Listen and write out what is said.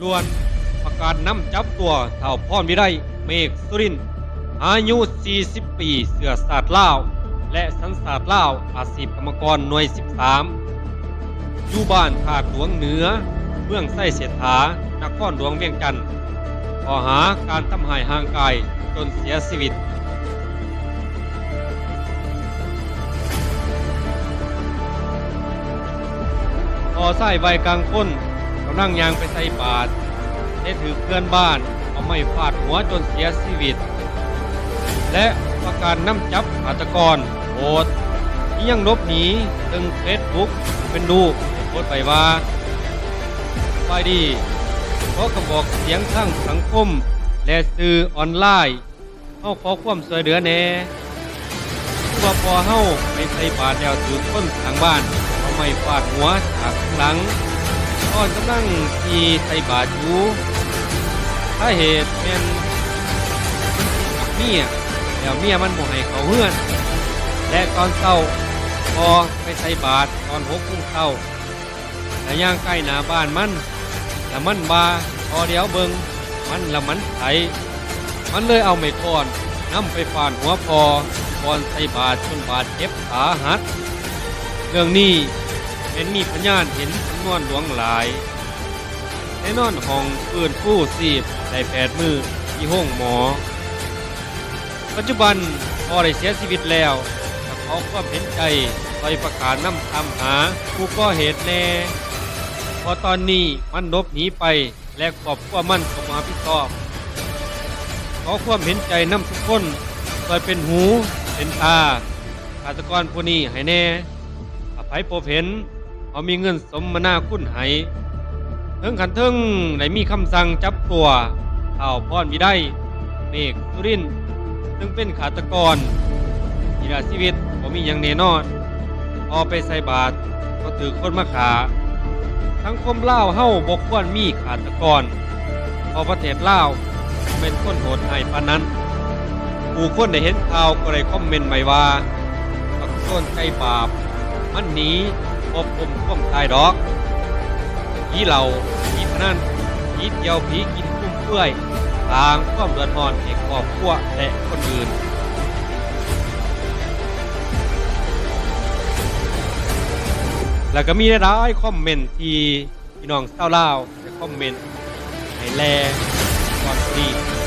ລວນ ປະກາດນຳຈັບຕົວ ທ້າວ ພອນວິໄລ ເມກສຸລິນ ອາຍຸ ສີ່ສິບປີ ເຊື້ອຊາດລາວ ແລະ ສັນຊາດລາວ ອາຊີບກຳມະກອນໜ່ວຍ ສິບສາມ ຢູ່ບ້ານທາດຫຼວງເໜືອ ເມືອງໄຊເສດຖາ ນະຄອນຫຼວງວຽງຈັນ ຂໍ້ຫາການທຳຮ້າຍຮ່າງກາຍຈົນເສຍຊີວິດ. ພໍ່ຊາຍວັຍກາງຄົນກຳລັງຍ່າງໄປໃສ່ບາດ ແຕ່ຖືກເພື່ອນບ້ານເອົາໄມ້ຟາດຫົວຈົນເສຍຊີວິດ ແລະ ປະກາດນຳຈັບຄາດຕະກອນໂຫດທີ່ຍັງຫຼົບໜີ ເຊິ່ງເຟສບຸກເປັນລູກໄດ້ໂພສໄວ້ວ່າ ສະບາຍດີ ຂໍກະບອກສຽງທາງສັງຄົມ ແລະ ສື່ອອນລາຍ ເຮົາຂໍຄວາມຊ່ວຍເຫຼືອແດ່ ຄືວ່າພໍ່ເຮົາໄປໃສ່ບາດແລ້ວຖືກຄົນຂ້າງບ້ານເອົາໄມ້ຟາດຫົວຈາກທາງຫຼັງ ຕອນກຳລັງຂີ່ໃສ່ບາດຢູ່. ສາເຫດແມ່ນມັນຕິດກັບເມຍ ແລ້ວເມຍມັນບໍ່ໃຫ້ເຂົ້າເຮືອນ ແລະ ຕອນເຊົ້າພໍ່ໄປໃສ່ບາດຕອນຫົກໂມງເຊົ້າ ແລ້ວຍ່າງໃກ້ໜ້າບ້ານມັນ ແລ້ວມັນວ່າ ຂໍຫຼຽວເບິ່ງມັນ ແລ້ວມັນໄຂ້ ມັນເລີຍເອົາໄມ້ຄ້ອນນຳໄປຟາດຫົວພໍ່ກ່ອນໃສ່ບາດຈົນບາດເຈັບສາຫັດ. ເລື່ອງນີ້ແມ່ນມີພະຍານເຫັນຈຳນວນຫຼວງຫຼາຍ ແລະ ນອນຫ້ອງຟື້ນຟູຊີບໄດ້ແປດມື້ທີ່ໂຮງໝໍ. ປັດຈຸບັນພໍ່ໄດ້ເສຍຊີວິດແລ້ວ ກໍຂໍຄວາມເຫັນໃຈຊ່ອຍປະກາດນຳຕາມຫາຜູ້ກໍ່ເຫດແດ່ ເພາະຕອນນີ້ມັນຫຼົບໜີໄປ ແລະ ຄອບຄົວມັນກໍບໍ່ຮັບຜິດຊອບ. ຂໍຄວາມເຫັນໃຈນຳທຸກຄົນ ຊ່ອຍເປັນຫູເປັນຕາ ຄາດຕະກອນຜູ້ນີ້ໃຫ້ແດ່. ຖ້າໃຜພົບເຫັນ ເຮົາມີເງິນສົມມະນາຄຸນໃຫ້. ເຖິງຂັ້ນເທິງໄດ້ມີຄຳສັ່ງຈັບຕົວ ທ້າວ ພອນວິໄລ ເມກສຸລິນ ເຊິ່ງເປັນຄາດຕະກອນທີ່ລະຊີວິດບໍ່ມີຫຍັງແນ່ນອນ ເພາະໄປໃສ່ບາດກໍຖືກຄົນມາຂ້າ. ສັງຄົມລາວເຮົາບໍ່ຄວນມີຄາດຕະກອນ ເພາະປະເທດລາວບໍ່ແມ່ນຄົນໂຫດຮ້າຍປານນັ້ນ. ຜູ້ຄົນໄດ້ເຫັນຂ່າວກໍໄດ້ຄອມເມັນໄວ້ວ່າ ບັກໂຈນໃຈບາບ ມັນໜີບໍ່ພົ້ນຄວາມຕາຍດອກ. ຜີເຫຼົ້າ, ຜີພະນັນ, ຜີທ່ຽວ, ຜີກິນຟຸມເຟືອຍ ສ້າງຄວາມເດືອດຮ້ອນໃຫ້ຄອບຄົວ ແລະ ຄົນອື່ນ. ແລະ ກໍມີຫຼາຍໆຄອມເມັນທີ່ ພີ່ນ້ອງຊາວລາວໄດ້ຄອມເມັນໃຫ້ແດ່ກ່ອນນີ້.